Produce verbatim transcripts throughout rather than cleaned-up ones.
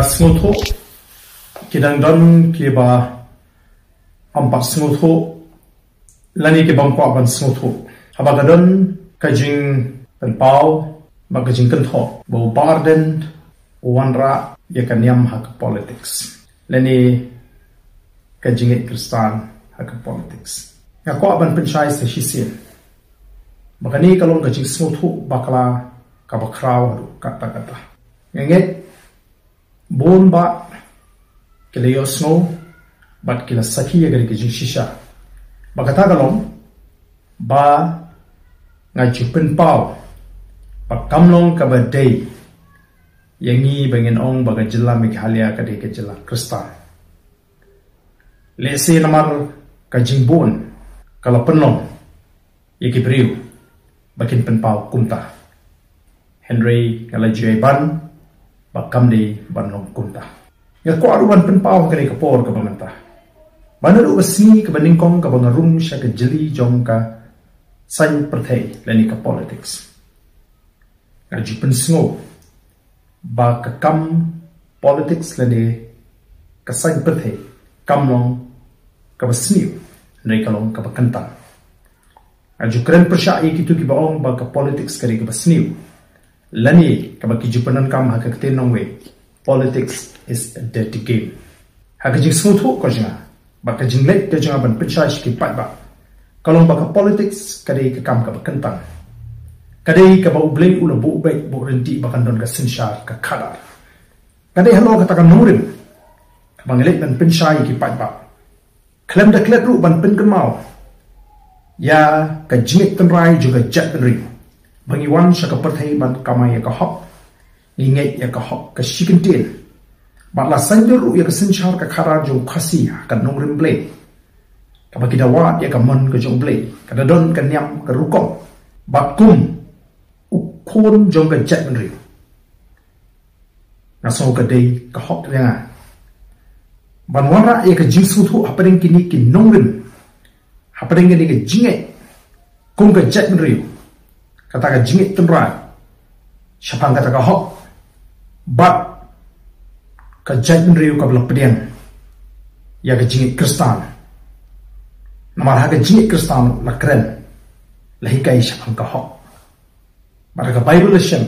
Sngewthuh, ki dang don kiba ym pat sngewthuh lane ki bym kwah ban sngewthuh. Haba ka don ka jingpynpaw bad ka jingkynthoh ba u Bah Ardent u wanrah ïa ka niam ha ka politics lane ka jingngeit Khristan ha ka politics. Nga kwah ban pynshai sa shisien ba kane ka long ka jingsngewthuh bakla kaba khraw haduh katta katta. Nga ngeit bun bah ki la ïohsngew bad ki la sakhi ïa kane ka jingshisha. Ba kata ka long ba nga ju pynpaw ba kam long kaba dei ïa ngi ba ngin ong ba ka jylla Meghalaya ka dei ka jylla Khristan. Lehse namar ka jingbun ka la pynlong ïa ki briew ba kin pynpaw kumta. Hynrei nga la ju ïai ban ba kam dei ban long kumta. Nga kwah ruh ban pynpaw ha kane ka por kaba mynta ba naduh ka sngi kaba nyngkong kaba nga rung sha ka jylli jong ka saiñ pyrthei lane ka politics, nga ju pynsngew ba ka kam politics lane ka saiñ pyrthei kam long kaba sniew, hynrei ka long kaba kyntang. Nga ju kren pyrshah ïa kito kiba ong ba ka politics ka dei kaba sniew lane kaba ki ju pyndonkam ha ka ktien nongwei, "Politics is a dirty game." Ha ka jingsngewthuh ka jong nga bad ka jingleit ka jong nga ban pynshai sha ki paidbah, ka long ba ka politics ka dei ka kam kaba kyntang. Ka dei kaba U Blei u la buh beit buh ryntih ba kan don ka synshar ka khadar. Ka dei halor kata ka nongrim kaba nga leit ban pynshai ïa ki paidbah. Khlem da klet ruh ban pynkynmaw ïa ka jingngeit tynrai jong ka jaitbynriew ba ngi wan sha ka pyrthei ban kamai ïa ka hok, ngi ngeit ïa ka hok ka shi kyntien. Bad la saiñdur ruh ïa ka synshar ka khadar jong u Khasi ha ka nongrim Blei, kaba ki da wad ïa ka mon ka jong U Blei, ka da don ka niam ka rukom bad kum u khun jong ka jaitbynriew. Nga sngew ka dei ka hok ïa nga ban wanrah ïa ka jingsngewthuh hapdeng kine ki nongrim, hapdeng kane ka jingngeit kum ka jaitbynriew, kata ka jingngeit tynrai shaphang kata ka hok bad ka jaitbynriew kaba la pdiang ïa ka jingngeit Khristan. Namar ha ka jingngeit Khristan la kren, la hikai shaphang ka hok. Bad ka Baibl la shem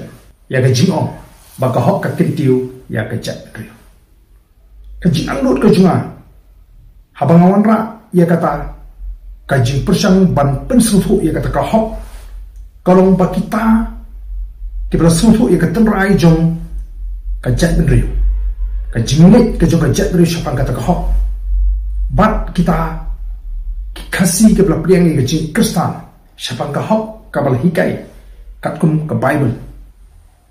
ïa ka jingong ba ka hok ka kyntiew ïa ka jaitbynriew. Ka jingangnud ka jong nga haba nga wanrah ïa kata ka jingpyrshang ban pynsngewthuh ïa kata ka hok, ka long ba kita kiba la sngewthuh ïa ka tynrai jong ka jaitbynriew, ka jingngeit ka jong ka jaitbynriew shaphang kata ka hok, bad kita ki Khasi kiba la pdiang ïa ka jingngeit Khristan shaphang ka hok kaba la hikai katkum ka Baibl,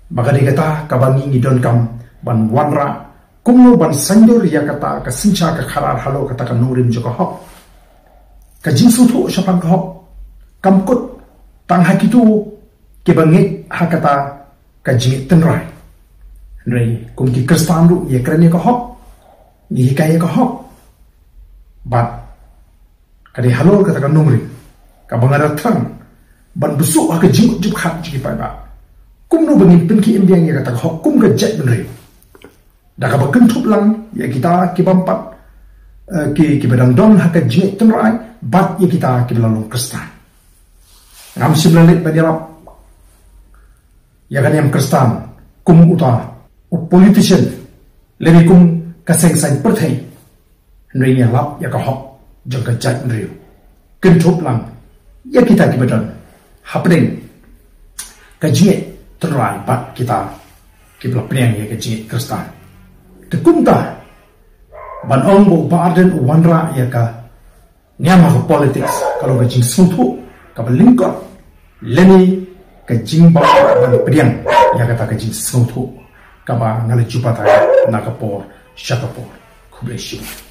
ba ka dei kata kaba ngi ngi donkam ban wanrah kumno ban saiñdur ïa kata ka synshar ka khadar halor kata ka nongrim jong ka hok. Ka jingsngewthuh shaphang ka hok kam kut tang ha kito kiba ngeit ha kata ka jingngeit tynrai, hynrei kum ki Khristan ruh ngi kren ïa ka hok, ngi hikai ïa ka hok. Bad ka dei halor kata ka nongrim kaba nga da thrang ban bsuh ha ka jingmut jingpyrkhat jong ki paidbah, kumno ba ngin pynkhie im biang ïa kata ka hok kum ka jaitbynriew, da kaba kynthup lang ïa kita ki bym pat, eh, ki, kiba dang don ha ka jingngeit tynrai bad ïa kita kiba la long Khristan. Ngam shym la leit ban ïarap ïa ka niam Khristan kum uta u politician lane kum ka seng saiñ pyrthei, hynrei ngi ïalap ïa ka hok jong ka jaitbynriew, kynthup lang ïa kita kiba don hapdeng ka jingngeit tynrai bad kita kiba la pdiang ïa ka jingngeit Khristan. Te kumta ban ong ba u Bah Ardent u wanrah ïa ka niam ha ka politics ka long ka jingsngewthuh kaba lyngkot lane ka jingbym lah ban pdiang ïa kata ka jingsngewthuh kaba nga la ju batai na ka por sha ka por. Khublei shibun.